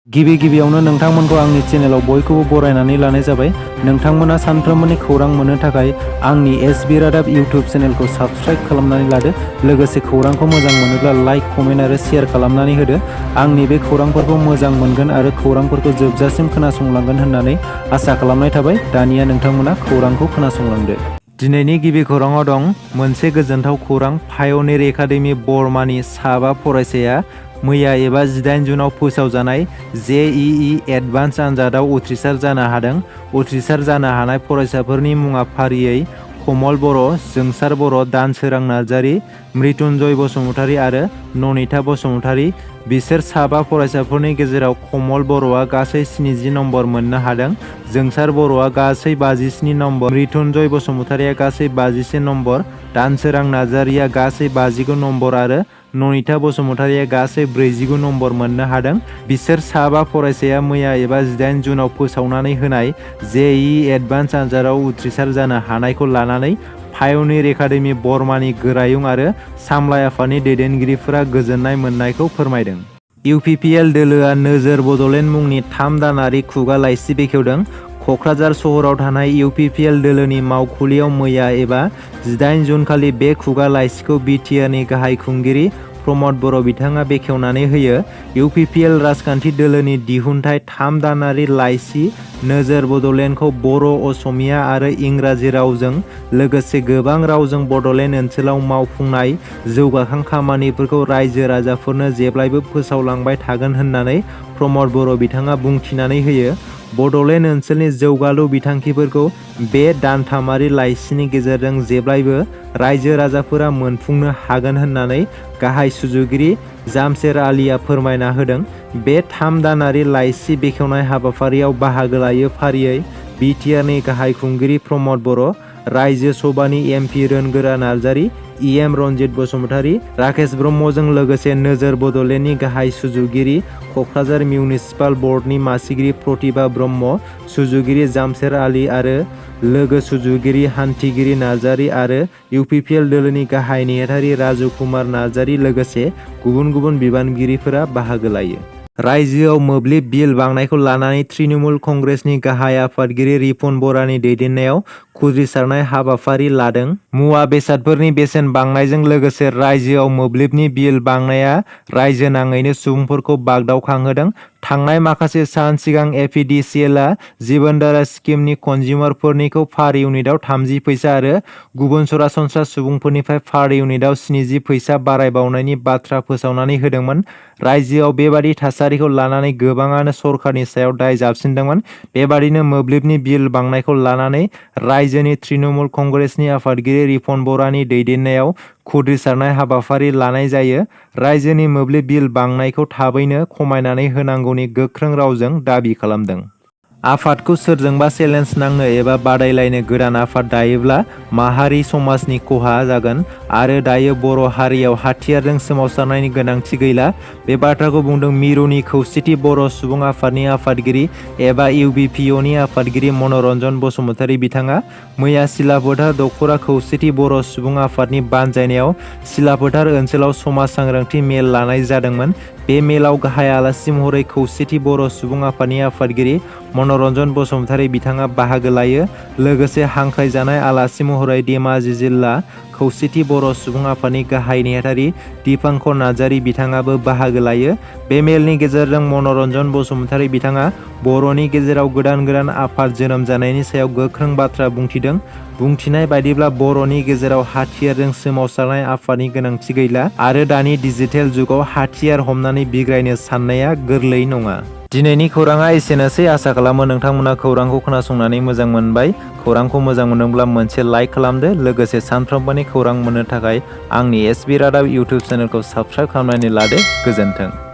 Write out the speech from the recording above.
गिबियावनो नोंथांमोनखौ आंनि चेनेलाव बयखौबो बरायनानै लानाय जाबाय। नोंथांमोना सानफ्रोमबोनि खौरां मोननो थाखाय आंनि एसबी रादाब इउटिउब चेनेलखौ साबस्क्राइब खालामनानै लादो। लोगोसे खौरांखौ मोजां मोनोब्ला लाइक, कमेन्ट आरो शेयार खालामनानै होदो। आंनि बे खौरांफोरखौ मोजां मोनगोन आरो खौरांफोरखौ जोबजासिम खोनासंलांगोन होननानै आसा खालामनाय थाबाय। दानिया नोंथांमोना खौरांखौ खोनासंलांदो। दिनैनि गिबि खौराङाव दं मोनसे गोजोनथाव खौरां। पायनिर एकाडेमि बर्मानि साबा फरायसाया मैया एबा 18 जुनाव फोसावजानाय JEE एडभान्स आनजादाव उथ्रिसार जानो हादों। उथ्रिसार जानो हानाय फरायसाफोरनि मुङा फारियै कमल बर', जोंसार बर', दानसोरां नार्जारी, मृत्युंजय बसुमतारी आरो ननिता बसुमतारी। बिसोर साबा फरायसाफोरनि गेजेराव कमल बर'आ गासै 70 नम्बर मोननो हादों, जोंसार बर'आ गासै 57 नम्बर, मृत्युंजय बसुमतारीया गासै 51 नम्बर, दानसोरां नार्जारीया गासै 59 नम्बर आरो ननिता बसुमतारीया गासै 49 नम्बर मोननो हादों। बिसोर साबा फरायसाया मैया एबा 18 जुनाव फोसावनानै होनाय JEE एडभान्स आनजादाव उथ्रिसार जानो हानायखौ लानानै पायनिर एकाडेमि बर्मानि गोरायुं आरो सामलाय आफादनि दैदेनगिरिफोरा गोजोननाय मोननायखौ फोरमायदों। UPPL दोलोआ नोजोर बड'लेण्ड मुंनि 3 दानारि खुगा लाइसि बेखेवदों। क'क्राझार सहराव थानाय UPPL दोलोनि मावखुलियाव मैया एबा 18 जुन खालि बे खुगा लाइसिखौ BTRनि गाहाय खुंगिरि प्रमद बर' बिथाङा बेखेवनानै होयो। UPPL राजखान्थि दोलोनि दिहुनथाइ 3 दानारि लाइसि नोजोर बड'लेण्डखौ बर', असमिया आरो इंराजि रावजों लोगोसे गोबां रावजों बड'लेण्ड ओनसोलाव मावफुंनाय जौगाखां खामानिफोरखौ रायजो राजाफोरनो जेब्लायबो फोसावलांबाय थागोन होननानै प्रमद बर' बिथाङा बुंथिनानै होयो। बड'लेण्ड ओनसोलनि जौगालु बिथांखिफोरखौ बे दानथामारि लाइसिनि गेजेरजों जेब्लायबो रायजो राजाफोरा मोनफुंनो हागोन होननानै गाहाय सुजुगिरि जामशेर आलीआ फोरमायना होदों। बे 3 दानारि लाइसि बेखेवनाय हाबाफारियाव बाहागो लायो फारियै BTRनि गाहाय खुंगिरि प्रमद बर', रायजो सभानि MP रोनगोरा नार्जारी, EM रन्जित बसुमतारी, राकेश ब्रह्मजों लोगोसे नोजोर बड'लेण्डनि गाहाय सुजुगिरि, क'क्राझार मिउनिसिपाल बर्डनि मासिगिरि प्रतिभा ब्रह्म, सुजुगिरि जामशेर आली आरो लोगो सुजुगिरि हान्थिगिरि नार्जारी आरो UPPL दोलोनि गाहाय नेहाथारि राजु कुमार नार्जारी लोगोसे गुबुन गुबुन बिबानगिरिफोरा बाहागो लायो। रायजोआव मोब्लिब बिल बांनायखौ लानानै तृणमूल कंग्रेसनि गाहाय आफादगिरि रिपुन बरानि दैदेननायाव खुद्रिसारनाय हाबाफारि लादों। मुवा बेसादफोरनि बेसेन बांनायजों लोगोसे रायजोआव मोब्लिबनि बिल बांनाया रायजो नाङैनो सुबुंफोरखौ बागदावखांहोदों। थांनाय माखासे सान सिगां APDCLआ जीवनधारा स्किमनि कन्जिउमारफोरनिखौ पार इउनिटआव 30 फैसा आरो गुबुन सरासनस्रा सुबुंफोरनिफ्राय पार इउनिटआव 70 फैसा बारायबावनायनि बाथ्रा फोसावनानै होदोंमोन। रायजोआव बेबादि थासारिखौ लानानै गोबाङानो सरकारनि सायाव दाय जाबसिनदोंमोन। बेबादिनो मोब्लिबनि बिल बांनायखौ लानानै रायजोनि तृणमूल कंग्रेसनि आफादगिरि रिपुन बरानि दैदेननायाव खुद्रिसारनाय हाबाफारि लानाय जायो। रायजोनि मोब्लिब बिल बांनायखौ थाबैनो खमायनानै होनांगौनि गोख्रों रावजों दाबि खालामदों। आफादखौ सोरजोंबा चेलेन्ज नांनो एबा बादायलायनो गोदान आफाद दायोब्ला माहारि समाजनि खहा जागोन आरो दायो बर' हारियाव हाथियारजों सोमावसारनायनि गोनांथि गैला। बे बाथ्राखौ बुंदों मिरुनि खौसेथि बर' सुबुं आफादनि आफादगिरि एबा UBPOनि आफादगिरि मनरन्जन बसुमतारी बिथाङा मैया सिलाफोथार दख'रा खौसेथि बर' सुबुं आफादनि बानजायनायाव सिलाफोथार ओनसोलाव समाज सांग्रांथि मेल लानाय जादोंमोन। बे मेलाव गाहाय आलासि महरै खौसेथि बर' सुबुं आफादनि आफादगिरि मनरन्जन बसुमतारी बिथाङा बाहागो लायो। लोगोसे हांख्रायजानाय आलासि महरै धेमाजि जिल्ला खौसेथि बर' सुबुं आफादनि गाहाय नेहाथारि दीपांकर नार्जारी बिथाङाबो बाहागो लायो। बे मेलनि गेजेरजों मनरन्जन बसुमतारी बिथाङा बर'नि गेजेराव गोदान आफाद जोनोम जानायनि सायाव गोख्रों बाथ्रा बुंथिदों। बुंथिनाय बायदिब्ला बर'नि गेजेराव हाथियारजों सोमावसारनाय आफादनि गोनांथि गैला आरो दानि डिजिटेल जुगाव हाथियार हमनानै बिग्रायनो साननाया गोरलै नङा। दिनैनि खौराङा एसेनोसै। आसा खालामो नोंथांमोना खौरांखौ खोनासंनानै मोजां मोनबाय। खौरांखौ मोजां मोनोब्ला मोनसे लाइक खालामदो। लोगोसे सानफ्रोमबोनि खौरां मोननो थाखाय आंनि एसबी रादाब इउटिउब चेनेलखौ साबस्क्राइब खालामनानै लादो। गोजोन्थों।